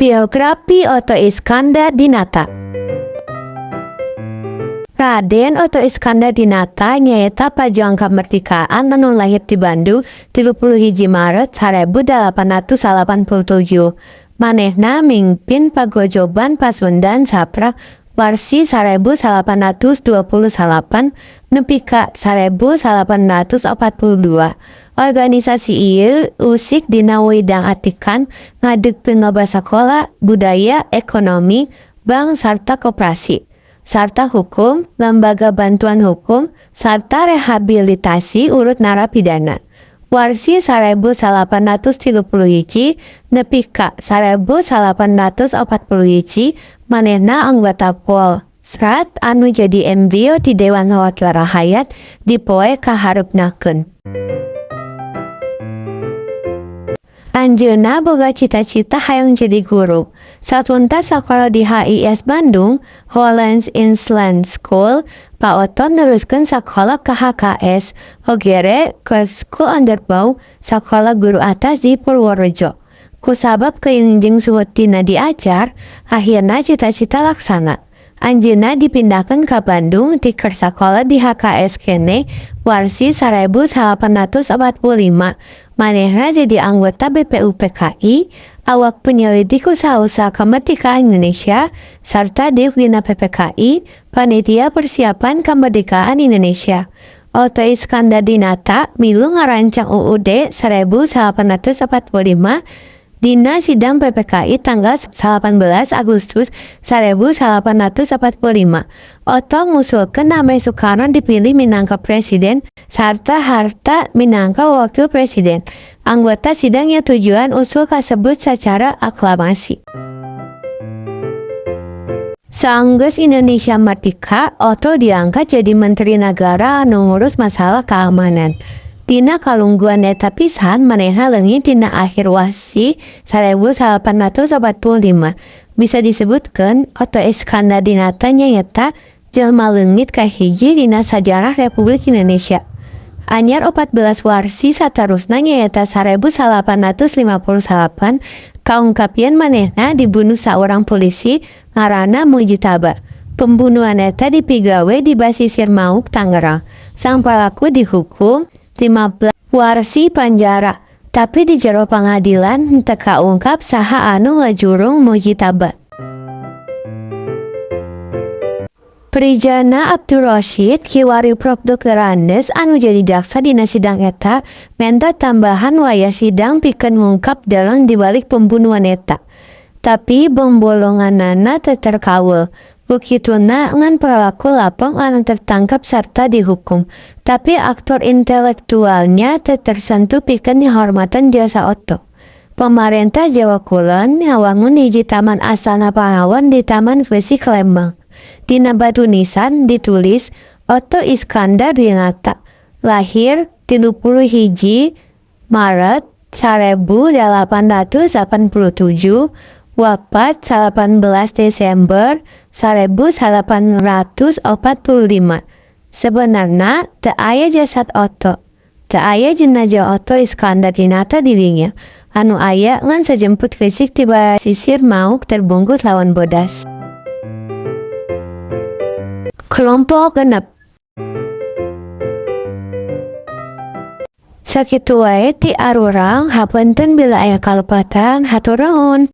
Biografi Otto Iskandar Dinata. Raden Otto Iskandar Dinata nyaeta pajuang kemerdekaan anu lahir di Bandung 31 Maret 1887. Manehna mingpin Pagojoban Pasundan Saprak warsi 1828 nepi ka 1842. Organisasi ieu usik dina widang atikan, ngadegkeun loba sakola, budaya, ekonomi, bank sarta koperasi, sarta hukum, lembaga bantuan hukum, sarta rehabilitasi urut narapidana. Warsi 1831 nepi ka 1841 manehna anggota Volksraad anu jadi embrio ti Dewan Wakil Rahayat dipoe kahareupnakeun. Anjeunna boga cita-cita hayang jadi guru. Satuntas sakola di HIS Bandung, Hollands Inslant School, Pak Otto neruskeun sakola ka HKS, Hogere Koorschool Onderbouw, sakola guru atas di Purworejo. Kusabab keing jeung suhut tina diajar, akhirna cita-cita laksana. Anjeunna dipindahkeun ka Bandung ti keur sakola di HKS keneh warsi 1845. Manehna jadi anggota BPUPKI, awak penyelidik usaha-usaha kemerdekaan Indonesia, sarta diuk dina PPKI, Panitia Persiapan Kemerdekaan Indonesia. Otto Iskandar Dinata milu ngarancang UUD 1845 dina sidang PPKI tanggal 18 Agustus 1845. Otto ngusulkeun ameh Soekarno dipilih minangka presiden sarta Hatta minangka wakil presiden. Anggota sidang nyatujuan usul kasebut sacara aklamasi. Saenggeus Indonesia merdeka, Otto diangkat jadi Menteri Nagara anu ngurus masalah keamanan. Dina kalungguhan eta pisan manehna leungit dina akhir warsi 1845. Bisa disebutkeun Otto Iskandar Dinata nyaeta jelma leungit kahiji dina sajarah Republik Indonesia. Anyar 14 warsi satarusna nyaeta 1858 kaungkap yen manehna dibunuh saurang polisi ngaranna Mujitaba. Pembunuhan eta dipigawe di basisir Mauk, Tangerang. Sang palaku dihukum 15 warsi panjara, tapi di jero pangadilan henteu kaungkap saha anu ngajurung Mujitaba. Prijana Abdurrasyid kiwari Prof Dr. Andes anu jadi jaksa dina sidang eta menta tambahan wayah sidang pikeun ngungkap dalang dibalik pembunuhan eta. Tapi bongbolonganana teu terkawul. Ku kituna ngan pelaku lapong anu tertangkap sarta dihukum. Tapi aktor intelektualnya teu tersentuh pikeun dihormatan jasa Otto. Pamarentah Jawa Kulon ngawangun hiji taman Astana Pahlawan di Taman Fisik Lembang. Dina batu nisan ditulis Otto Iskandar Dinata, lahir 31 Maret 1887, wafat 18 Desember 1845. Sebenarna teu aya jasad Otto. Teu aya jenazah Otto Iskandar Dinata di dinya. Anu aya ngan sajemput fisik ti basisir Mauk terbungkus lawan bodas. Kelompok 6. Sakitu wae ti arurang, hapunten bila aya kalepatan, hatur nuhun.